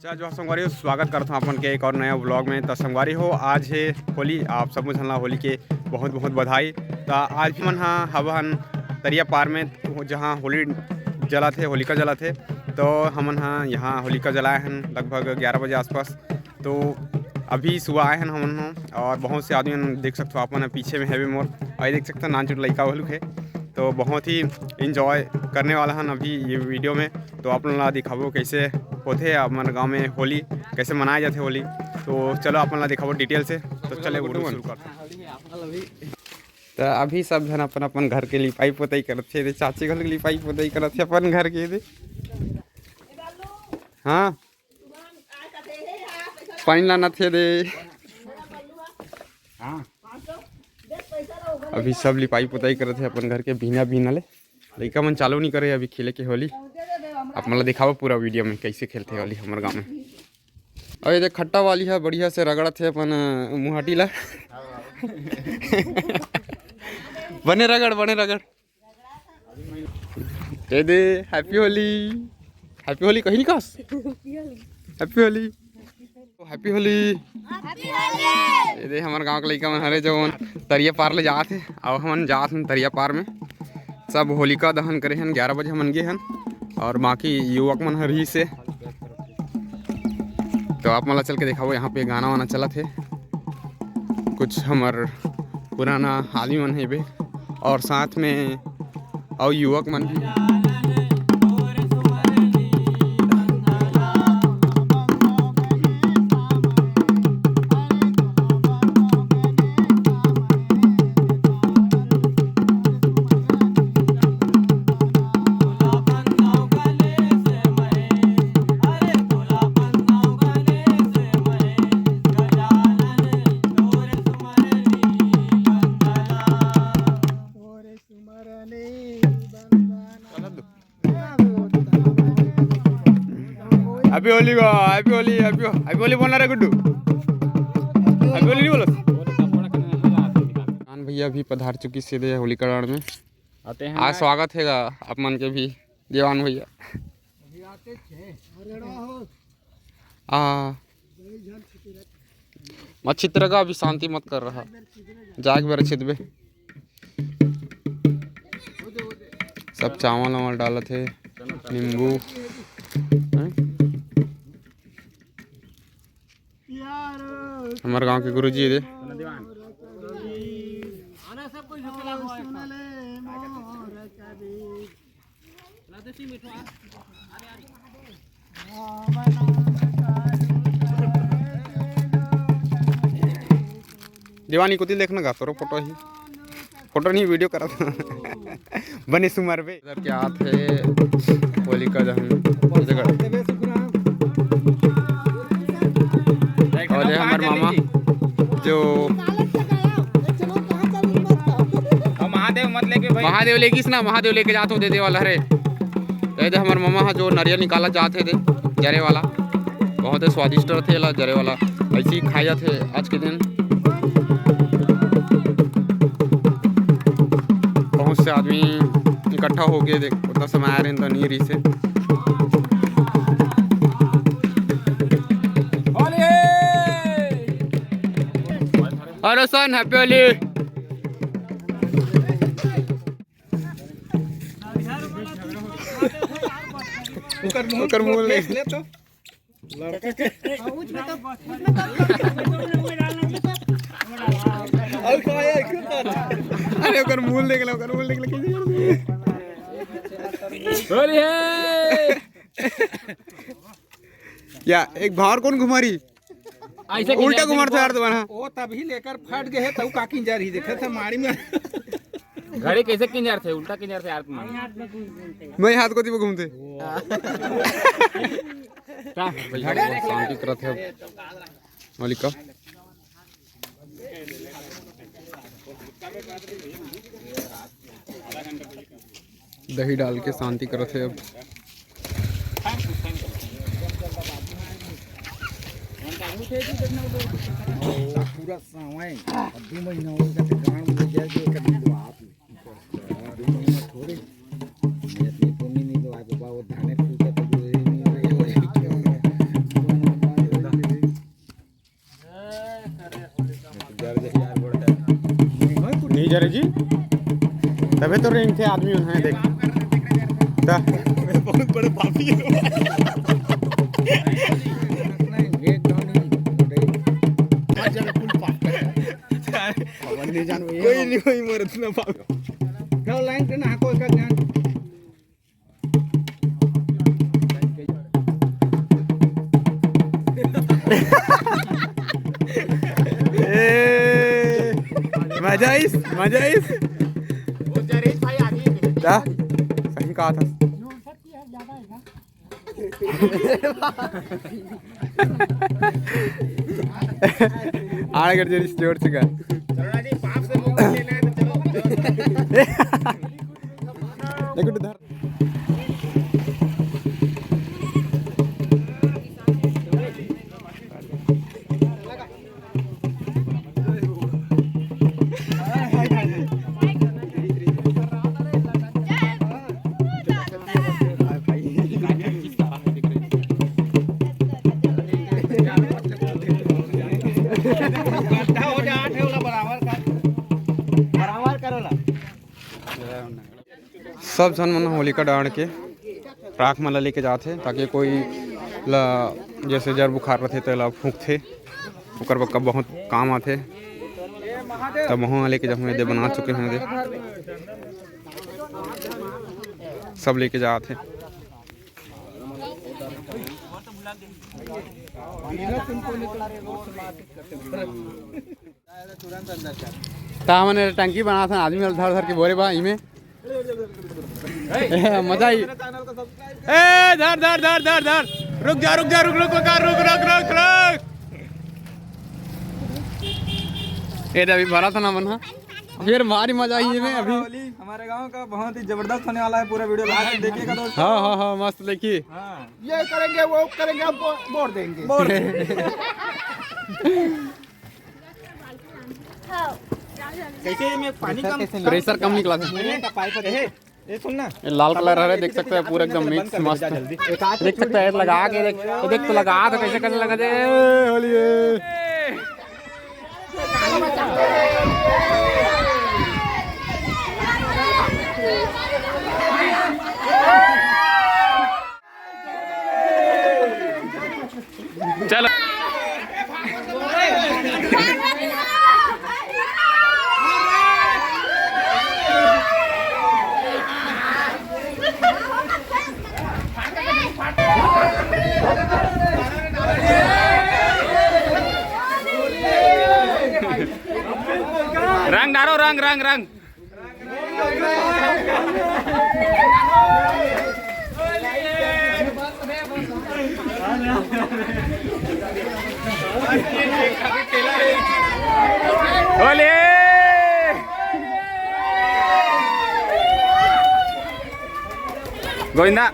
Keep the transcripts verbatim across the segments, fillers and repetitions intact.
तो जो संगवारी हो, स्वागत करत हूँ अपन के एक और नया व्लॉग में। तो संगवारी हो, आज है होली, आप सब झन ला होली के बहुत बहुत बधाई। तो आज भी मन हा हब हन तरिया पार में, जहाँ होली जलाथे, होलिका जलाथे। तो हमन हा यहाँ होलिका जलाए हन लगभग ग्यारह बजे आसपास। तो अभी सुबह आए हन हमन हा, और बहुत से आदमी मन देख सकते हो, अपन पीछे में है भी मोर, और ये देख सकते हो नान चुट लइका घलुक है। तो बहुत ही एंजॉय करने वाला हन अभी ये वीडियो में। तो आप लोगन ला दिखाबो कैसे होथे हमर गांव में होली, कैसे मनाया जाथे होली। तो चलो आप मन ला दिखाबो डिटेल से। तो चले गुड्डू मन, शुरू करते हैं। तो अभी सब झन अपन अपन घर के लिपाई पोताई करथे, दे चाची घलो लिपाई पोताई करथे अपन घर के दे। हाँ, पानी लाना थे दे। अभी सब लिपाई पोताई करत हे अपन घर के बिहनिया बिहनिया ले। लइका मन चालू नहीं करे अभी खेले के होली। आप मन ला दिखाबो पूरा वीडियो में कैसे खेलथे होली हमर गांव में। अउ ये देख खट्टा वाली है, बढ़िया से रगड़त हे अपन, अ, मुहाटी ला। बने रगड़, बने रगड़। ए दे, हैप्पी होली। हैप्पी होली कहीं नहीं कहस? हैप्पी होली। तो हैप्पी होली। ये दे हमर गांव के लइका मन हरे जवन तरिया पार ले जात हे, अउ हमन जात हन तरिया पार में। सब होलिका दहन करे हन, ग्यारह बजे हमन गे हन, और बाकी युवक मन हर ही से। तो आप मन ला चल के दिखाबो, यहाँ पे गाना वाना चलत हे, कुछ हमर पुराना आदमी मन हे बे, और साथ में अउ युवक मन भी। हैप्पी होली बा, happy Holi, happy, happy Holi बोलना रे गुड्डू। हैप्पी होली नहीं बोलो। कान भैया भी पधार चुकी सीधे होली कड़ाड़ में। आते हैं आज ना। स्वागत हैगा आप मन के भी देवान भैया। आ, मत छितरगा, अभी शांति मत कर रहा, जाग बेरा छितबे। सब चावल वावल डालत हे, नींबू, हैं? हमर गांव के गुरुजी दे। देवानी कोती देखना गा, तोरो फोटो ही, फोटो नहीं, वीडियो करा था। बने सुमर बे। इधर क्या आत है होलिका दहन जगह। और ये हमर मामा जो महादेव मत लेके भाई। महादेव लेगिस ना, महादेव लेके जात हो दे दे वाला रे। ये दे हमर मामा हा जो नरिया निकाला जात हे दे जरे वाला, बहुत ही स्वादिष्ट रथे ला जरे वाला, ऐसे ही खाए जात हे आज के दिन। बहुत से आदमी इकट्ठा हो गए, देख उतना समय आ रहे तो नहीं रही से। अरे सन, हैप्पी होली। ओकर मुंह, ओकर मुंह ले। देख ले तो। लड़का के। और कहाँ है? क्यों कर? अरे ओकर मुंह देख ले, ओकर मुंह देख ले, कैसे कर दिए? होली है। या एक बाहर कौन घुमारी? ऐसे उल्टा घुमार था यार तुम्हारा। वो तभी लेकर फट गए, तब का किंजर ही देखे थे मारी में। घड़ी कैसे किंजर थे, उल्टा किंजर थे यार तुम्हारा। मैं हाथ को दी वो घूमते। शांति करत हे होलिका। दही डाल के शांति करत हे अब। पूरा समय अब दू महीना हो गया, एक आदमी को आप दू महीना थोड़े, इतनी पुण्य नहीं तो आए बाबा, वो धाने फूटा तो जो ये नहीं हो गया, वही क्या हो गया? नहीं जरे जी, तबे तो रेंगथे आदमी उन्हें देख। ता। बहुत बड़े पापी है। कोई नहीं, कोई मोर इतना पापी। लाइन पे ना कोई का ध्यान। ए, मजा आइस, मजा आइस। वो जरीन भाई आगे ही है। क्या? सही कहा था। आड़ कर जोर से कर। चलो ना जी, पाप से मुक्ति लेना है तो चलो। देखो तो धर। गड्ढा हो जा, आठ है, ओला बराबर कर। बराबर करो ला। सब झन मन होलिका डांड़ के राख मन ला लेके जाथे, ताकि कोई ला जैसे जर बुखार रथे, तेला फूंकथे, ओकर बक्का बहुत काम आथे। तब वहाँ लेके जाहूँ, एदे बना चुके हैं, एदे सब लेके जाथे। ता हमन टंकी बनाथन, आदमी मन धर धर के बोरे बा इमे। मजा आई। ए, धर, धर, धर, धर, धर। रुक जा, रुक जा, रुक, रुक, रुक, रुक, रुक, रुक, रुक। ए, अभी भरा था ना मन, हाँ। फिर भारी मजा आई इमे अभी। होली हमारे गांव का बहुत ही जबरदस्त होने वाला है, पूरा वीडियो लास्ट तक देखिएगा दोस्तों। हाँ, हाँ, हाँ, मस्त देखिए। हाँ। ये करेंगे, वो करेंगे, हम वो-, वोट देंगे। वोट देंगे। कैसे में पानी कम, प्रेशर कम निकला था। अरे का पाइप है, ये सुन ना। ये लाल कलर हरे, देख सकते हैं, पूरा एकदम मिक्स मस्त। देख सकते हैं, लगा के देख, ये देख तो लगा, तो कैसे कैसे लगा दे। होली है। चलो। रंग डालो, रंग, रंग, रंग। होली। गोविंदा।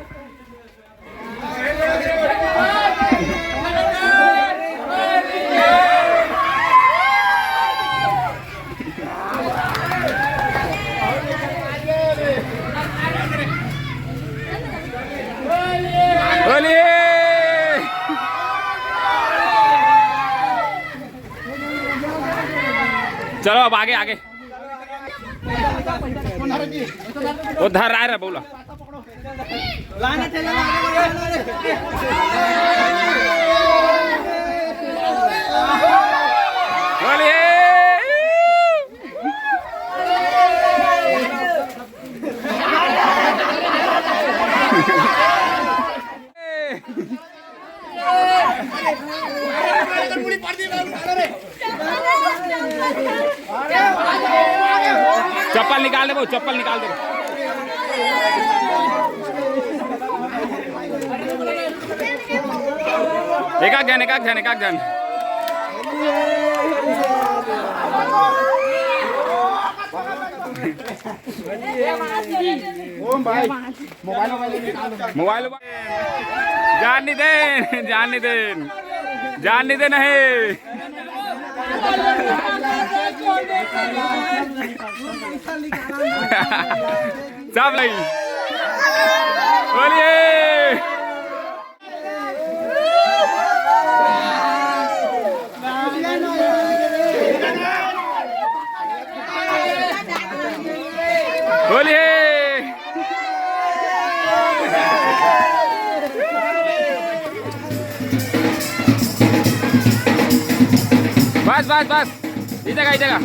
होली। चलो अब आगे, आगे। वो धर रहा है रे, बोला। चप्पल निकाल दे, वो चप्पल निकाल दे। एक आध जन, एक आध जन, एक आध जन। ओम भाई, मोबाइल, मोबाइल निकाल दो। Mobile, mobile. जान नहीं दे, जान नहीं दे, जान नहीं दे नहीं। सब नहीं। बोलिए। होली है। बस, बस, बस। इधर का, इधर का।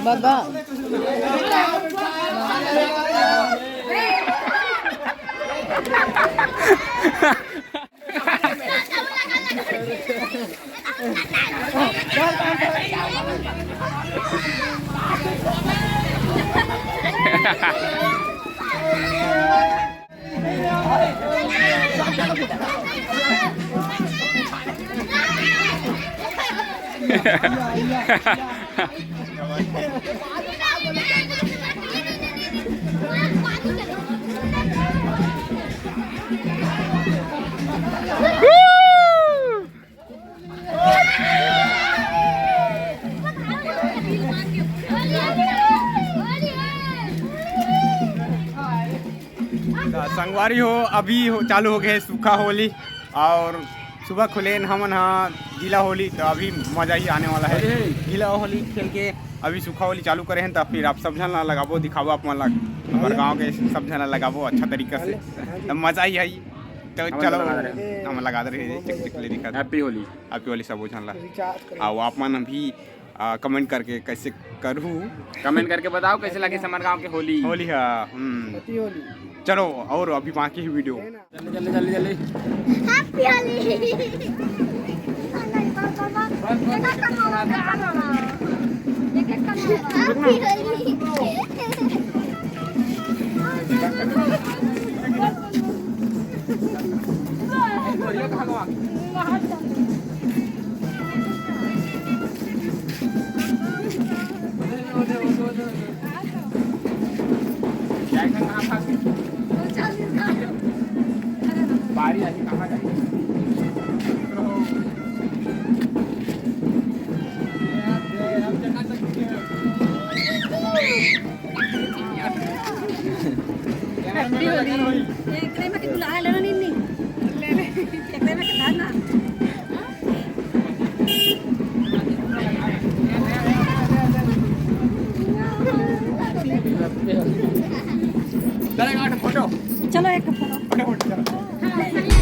बाबा। त संगवारी हो, अभी हो, चालू हो गए सूखा होली और सुबह खुलेन हमन ह गीला होली, तो अभी मजा ही आने वाला है। अरे। गीला होली खेल के अभी सूखा होली चालू करे हैं, तो फिर आप सब झन ला लगाबो, दिखाबो आप मन ला, हमर गांव के सब झन ला लगाबो अच्छा तरीका से, तो मजा ही आई। तो चलो, हम लगा दे रहे, चक चक ले दिखा, हैप्पी होली। हैप्पी होली सब झन ला। रिचार्ज करो। आओ आप मन भी कमेंट करके कैसे करू, कमेंट करके बताओ कैसे लगे हमर गांव के होली। होली हा। हम्म। हैप्पी होली। चलो, और अभी बाकी ही वीडियो। जल्दी जल्दी जल्दी जल्दी। हैप्पी होली। हैप्पी होली। चलो एक फोटो।